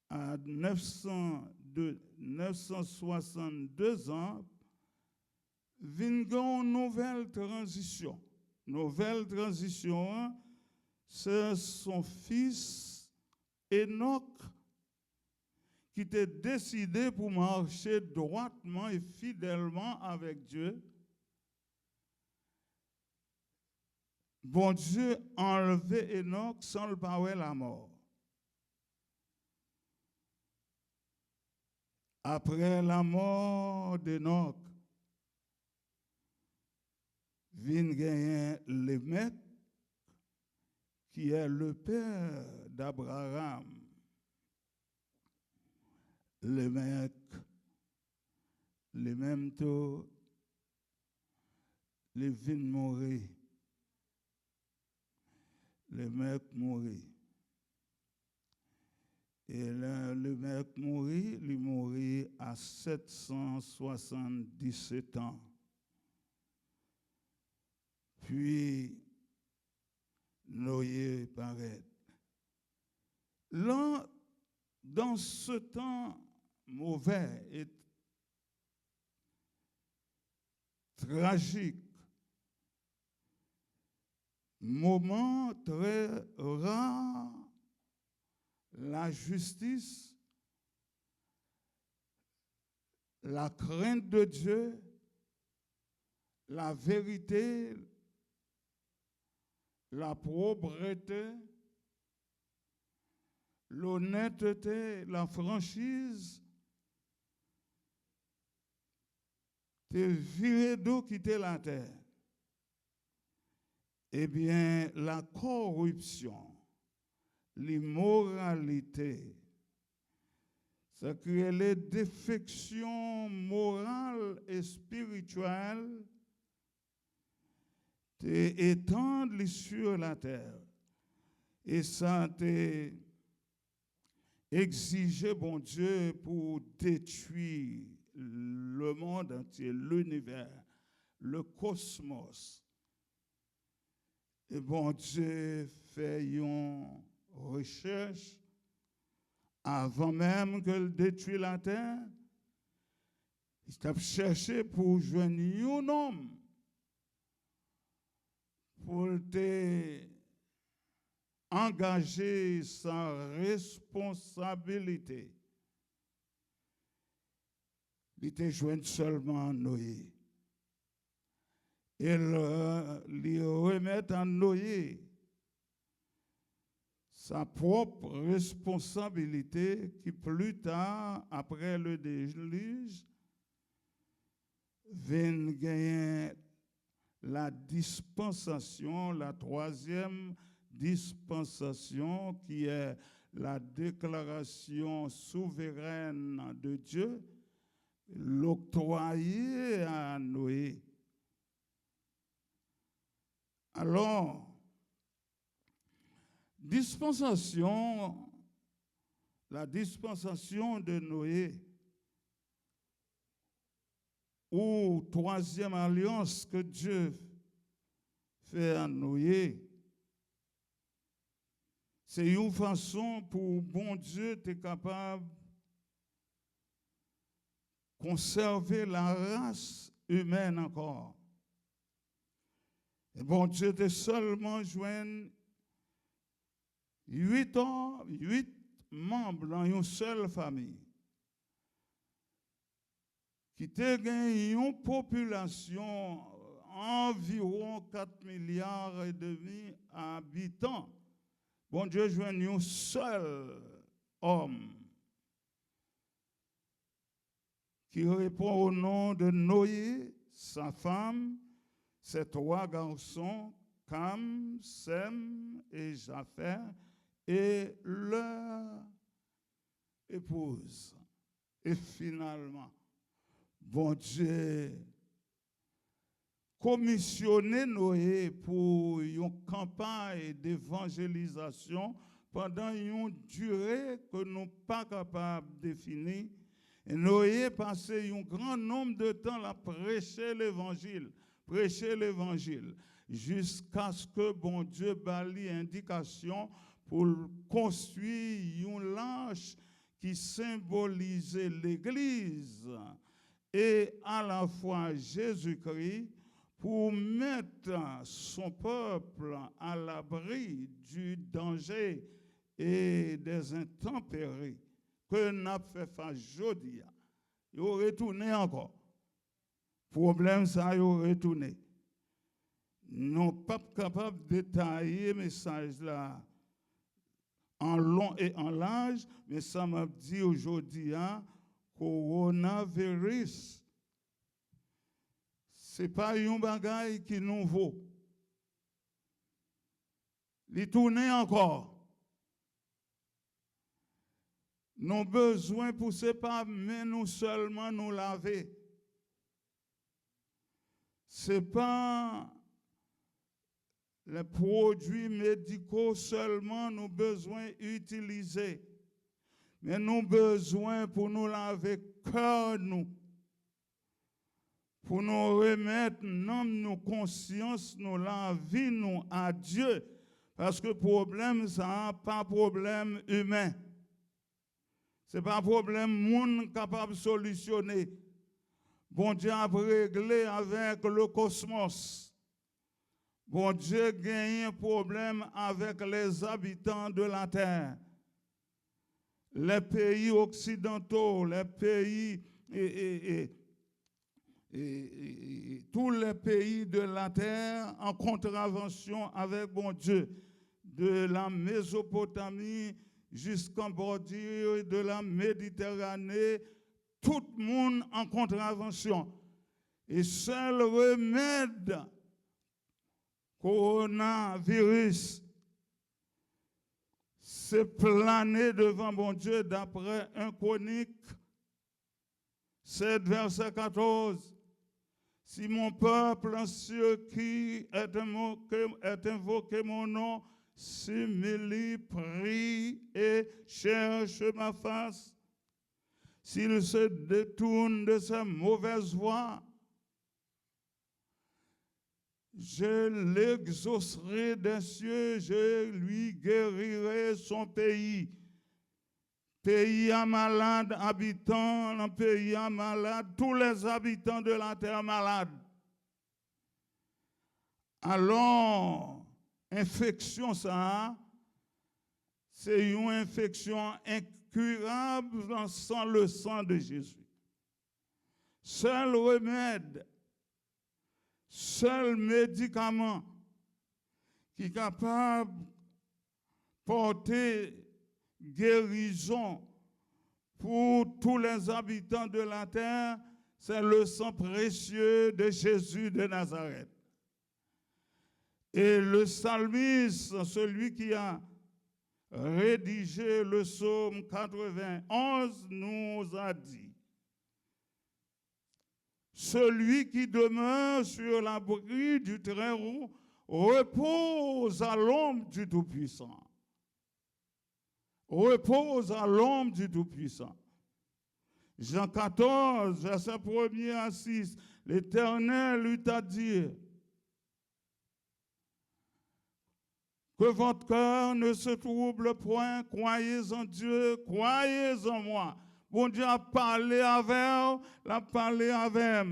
a nèf san de, nèf san swasann de zan, vin gen yon nouvèl tranzisyon. Nouvèl tranzisyon an, se son fis Enòk ki te deside pou mache dwatman e fidèlman avèk Dye. Bondye anlve Enòk san l pa wè lamò. Apre lamò d'Enòk, vin genyen Lemèk, qui est le père d'Abraham, Lemèk, li menm tou, li vin mouri. Lemèk mouri. E lè Lemèk mouri, li mouri a sèt san swasanndisèt an. Pi Noye parèt. Lan, dans ce temps mauvais et tragique, moman trè ra, lajistis, la crainte de Dieu, la vérité, la propreté, l'honnêteté, la franchise, te vire do kite latè. Ebyen, la corruption, limoralite, sa ki rele defeksyon moral e espirityèl, te etand li sur la terre. E sa te egzije Bondye pou detwi le monde entier, l'univers, le cosmos. E Bondye fè yon rechèch avan menm ke l detwi latè. Li t ap chèche pou jwenn yon nonm pou l te angaje sa responsabilite. Li te jwenn sèlman Noye. E l, li remèt a Noye sa pwòp responsabilite ki pli ta, apre le déluge, vin genyen la dispensation, la troisième dispensation, qui est la déclaration souveraine de Dieu, l'octroyée à Noé. Alors, dispensation, la dispensation de Noé, ou troisième alliance que Dieu fait à Noé, se yon fason pou Bondye te kapab konsève la ras imèn ankò. E Bondye te sèlman jwenn uit òm, uit manm nan yon sèl fanmi ki te gen yon popilasyon anviwon kat milya edmi abitan. Bondye jwenn yon sèl òm qui répond au nom de Noé, sa femme, ses trois garçons, Cam, Sem et Japheth, et leur épouse. E finalman, Bondye komisyone Noye pou yon kanpay devanjelizasyon pandan yon dire ke nou pa kapab defini. Noye pase yon gran nonm de tan l ap preche levanjil, preche levanjil, jiskaske Bondye ba li endikasyon pou l konstwi yon lach ki senbolize legliz e alafwa Jezikri pou met son pèp a labri di danje e dèzentemperi ke n ap fè fas jodi a. Yo retounen ankò. Pwoblèm sa yo retounen. Nou p ap kapab detaye mesaj la an lon e an laj, men sa m ap di w jodi a, kowonaviris, se pa yon bagay ki nouvo. Li tounen ankò. Nou bezwen pou se pa men nou sèlman nou lave. Se pa lè pwodui mediko sèlman nou bezwen itilize, men nou bezwen pou nou lave kè nou, pou nou remèt nanm nou, konsyans nou, lavi nou a Dye, paske pwoblèm sa a pa pwoblèm imen. Se pa pwoblèm moun kapab solisyone. Bondye ap regle avèk le kosmos. Bondye genyen pwoblèm avèk les habitants de la terre. Les pays occidentaux, les pays, e, e, e, e, e, e, tous les pays de la terre en contravention avec Bondye, de la Mésopotamie jusqu'en bordure de la Méditerranée, tout moun an kontravansyon. E sèl remèd kowonaviris, se plane devan Bondye, daprè en Kwonik sèt, vèsè katòz. Si mon peuple, ceux qui est invoqué, est invoqué mon nom, s'humilie, prie et cherche ma face, s'il se détourne de ses mauvaises voies, je l'exaucerai des cieux, je lui guérirai son pays. Peyi a malad, abitan nan peyi a malad, tous les habitants de la terre malades. Alò, enfeksyon sa a, se yon enfeksyon enkirab san le sang de Jésus. Sèl remèd, sèl medikaman ki kapab pòte gerizon pour tous les habitants de la terre, c'est le sang précieux de Jésus de Nazareth. Et le psalmiste, celui qui a rédigé le psaume quatre-vingt-onze, nous a dit, celui qui demeure sur l'abri du Très-Haut repose à l'ombre du Tout-Puissant. Repose à l'ombre du Tout-Puissant. Jean quatorze, verset premier à six, l'Éternel eut à dire, que votre cœur ne se trouble point, croyez en Dieu, croyez en moi. Bondye ap pale avè w, l ap pale avè m.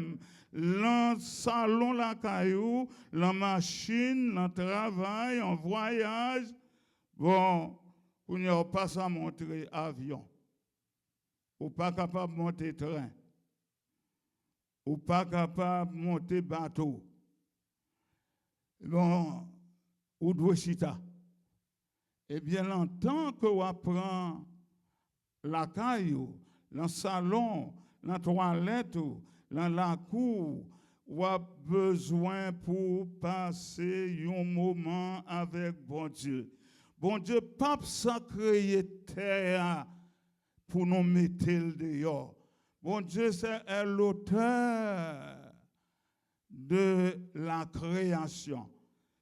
Nan salon lakay ou, nan machin, nan travay, an vwayaj. Bon, kounye a w pa sa monte avyon. Ou pa kapab monte tren. Ou pa kapab monte bato. Bon, ou dwe chita. Ebyen, nan tan ke w ap pran lakay ou, nan salon, nan twalèt ou, nan lakou w, w ap bezwen pou w pase yon moman avèk Bondye. Bondye p ap sa kreye tè a pou nou mete l deyò. Bondye se est l'auteur de la création.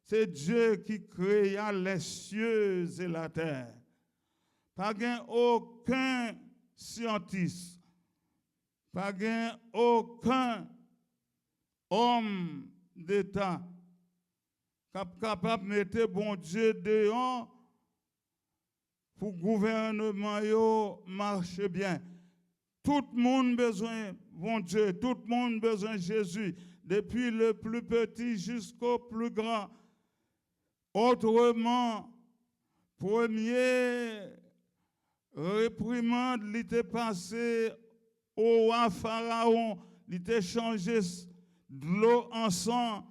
Se Dieu qui créa les cieux et la terre. Pa gen okenn syantis, pa gen okenn òm deta k ap kapab mete Bondye deyò pou gouvènman yo mache byen. Tout moun bezwen Bondye, tout moun bezwen Jezi, depi le pli peti jisko pli gran. Otreman, premye reprimand li te pase owa Farawon, li te chanje s- dlo an san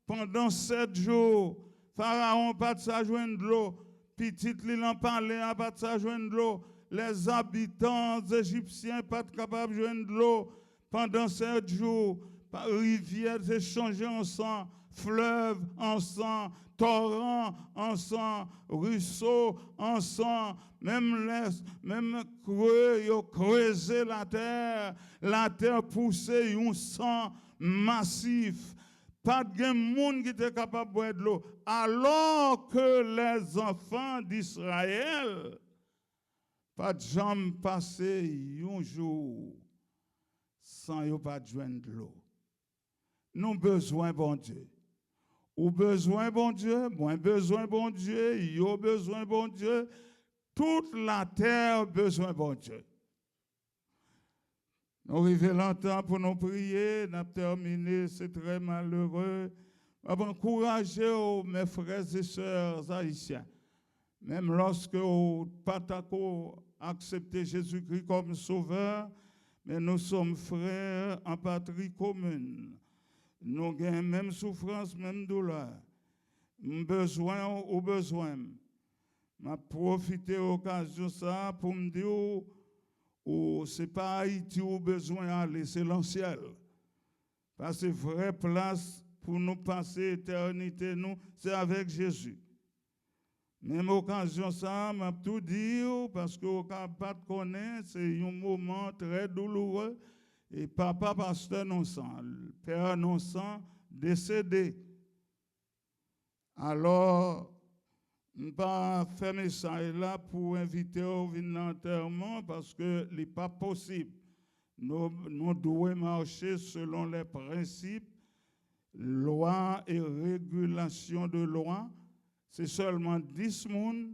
pandan sèt jou. Farawon pa t sa jwenn dlo. Pitit li nan palè a pa t sa jwenn dlo. Lèzabitan ejipsyen pa t kapab jwenn dlo pandan sèt jou. Pa- Rivyè te chanje an san. flèv an san, toran an san, riso an san, menm lè, menm kre yo kreze latè, latè pouse yon san masif. Pa t gen moun ki te kapab bwè dlo. Alors que les enfants d'Israël pa t janm pase yon jou san yo pa t jwenn dlo. Nou bezwen Bondye. Ou bezwen Bondye, mwen bezwen Bondye, yo bezwen Bondye, tout latè bezwen Bondye. Nou rive lan tan pou nou priye, n ap tèmine, se trè malere. M ap ankouraje w, mes frères et sœurs haïtiens. Menm lòske w pa tako aksepte Jezikri kòm Sovè, men nous sommes frères en patrie commune. Nou gen menm soufrans, menm doulè. M bezwen w, ou bezwen m. M ap pwofite okazyon sa a pou m di w, ou, se pa Ayiti ou bezwen ale, se lansyèl. Paske vrè plas pou nou pase etènite nou, se avèk Jezi. Menm okazyon sa a, m ap tou di w, paske w ka pa t konnen, se yon moman trè douloure, e papa pastè Nonsan, pè Nonsan, desede. Alò, m pa fè mesaj la pou envite w vin nan antèman, paske li pa posib. Nou, nou dwe mache selon les principes, lois et régulations de loi. Se sèlman dis moun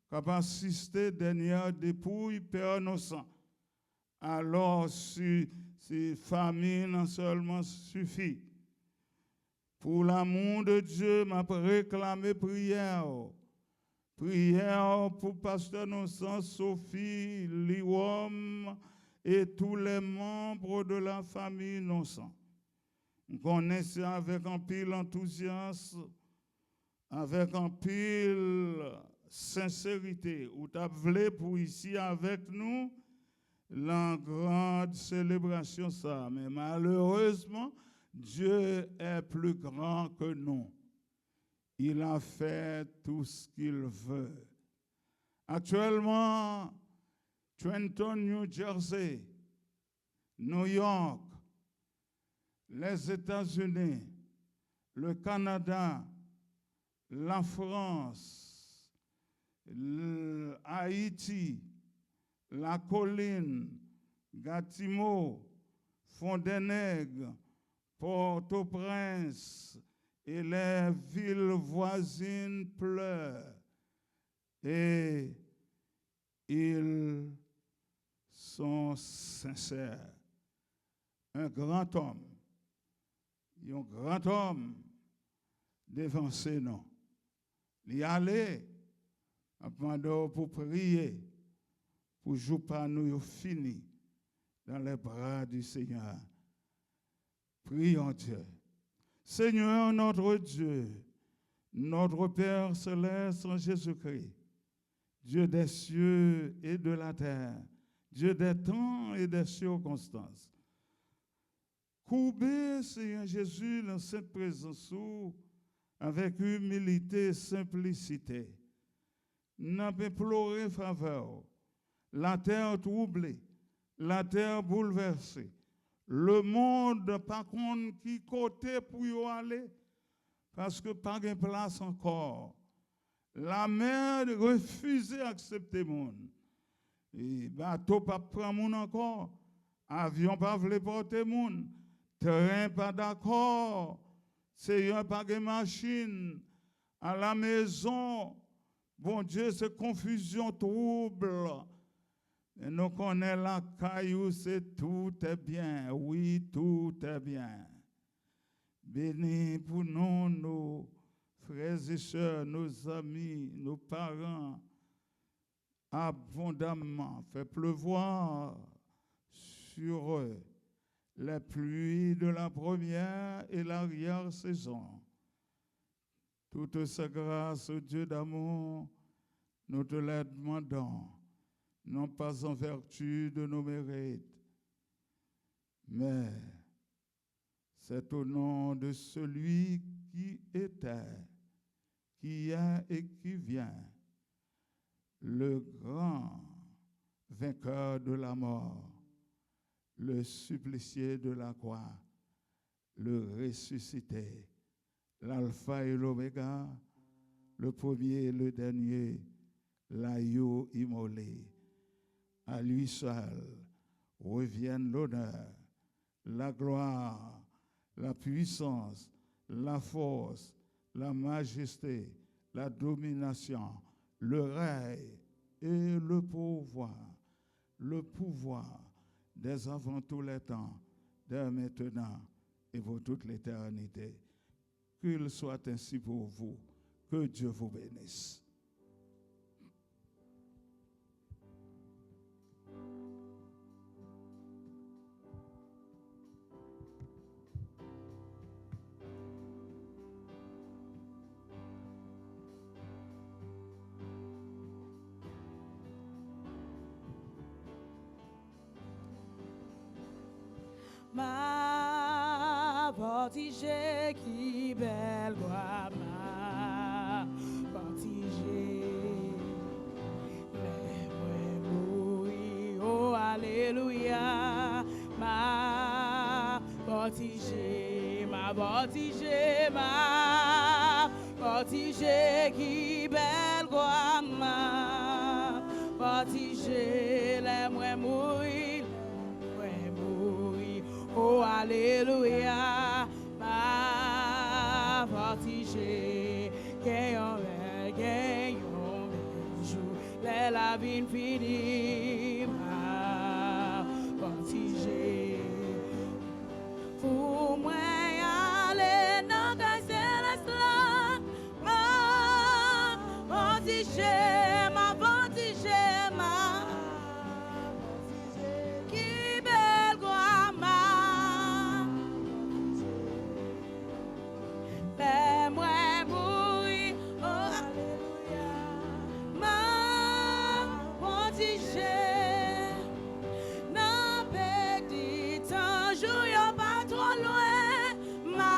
k ap asiste dènyè depouy pè Nonsan. Alò, si, si fanmi an sèlman sifi. Pour l'amour de Dieu, m ap reklame priyè w. Priyè w pou pastè Nonsan, Sophie, Liwom, et tous les membres de la famille Nonsan. M konnen se avèk anpil antouzyas, avèk anpil senserite, ou t ap vle pou isi avèk nou lan gran selebrasyon sa a. Men malerezman, Dieu est plus grand que nous. Il a fait tout ce qu'il veut. Actuellement, Trenton, New Jersey, New York, les États-Unis, le Canada, la France, l-, Haïti, La Colline, Gatineau, Fond des Nègres, Port-au-Prince et les villes voisines pleurent. Et ils sont sincères. Un grand homme, yon gran òm devanse nou. Li ale, ap mande w pou priye pou jou pa nou yo fini dans les bras du Seigneur. Prions Dieu. Seigneur notre Dieu, notre Père céleste en Jésus-Christ, Dieu des cieux et de la terre, Dieu des temps et des circonstances. Koube, Senyè Jezi, nan sent prezans ou, avèk imilite e senplisite. N ap enplore favè w. Latè twouble, latè boulvèse. Lemonn pa konn ki kote pou yo ale, paske pa gen plas ankò. Lamè refize aksepte moun. E bato p ap pran moun ankò. Avyon pa vle pote moun. Tren pa dakò. Seyè, pa gen machin. Alamezon, Bondye, se konfizyon, twoub. Men nou konnen lakay ou se tout est bien. Wi, tout est bien. Beni pou nou, nos frères et sœurs, nos amis, nos parents, abondamment. Fais pleuvoir sur eux les pluies de la première et l'arrière-saison. Toutes ces grâces, ô Dieu d'amour, nous te les demandons, non pas en vertu de nos mérites, mais C'est au nom de celui qui était, qui est et qui vient, le grand vainqueur de la mort, le supplicié de la croix, le ressuscité, l'alpha et l'oméga, le premier et le dernier, l'agneau immolé. À lui seul reviennent l'honneur, la gloire, la puissance, la force, la majesté, la domination, le règne et le pouvoir, le pouvoir dès avant tous les temps, dès maintenant et pour toute l'éternité. Qu'il soit ainsi pour vous. Que Dieu vous bénisse. Ma vòtije, ki bèl glwa, ma vòtije. Lè mwen mouri, o alelouya, ma vòtije, ma vòtije, ma vòtije, ki bèl glwa, ma vòtije. Lè mwen mouri, lè mwen mouri, o alelouya, ma vòtije. Gen yon lè, gen yon bèl jou, lè lavi n fini, ma vòtije. Pou mwen ale nan kay selès la, ma vòtije, ma vòtije, ma vòtije. Ki bèl glwa, ma vòtije. Lè mwen mouri, o alelouya, ma vòtije. Nan peyi tan jou yo pa twò lwen, ma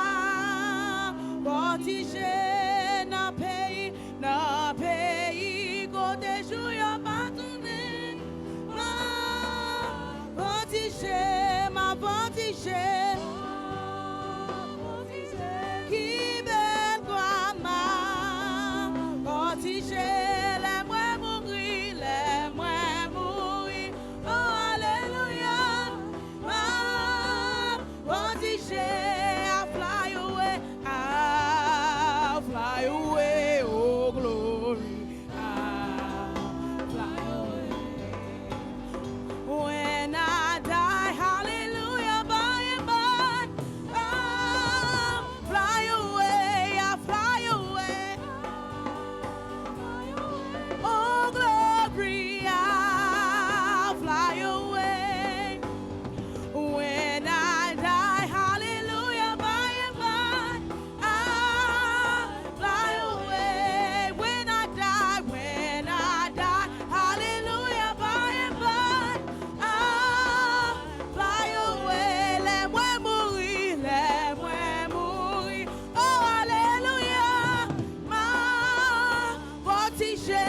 vòtije. Nan peyi, nan peyi kote jou yo pa tounen, ma vòtije, ma vòtije. Ki bèl glwa, ma vòtije. Lè mwen mouri, lè mwen mouri, o alelouya, ma vòtije. I'll fly away, I'll fly away, oh glory, I'll fly away. When I die, hallelujah, by and by, I'll fly away, I'll fly away. Oh glory, I'll fly away. When I die, hallelujah, by and by, I'll fly away. When I die, when I die, hallelujah, by and by, I'll fly away. Lè mwen mouri, lè mwen mouri, oh alelouya, ma vòtije.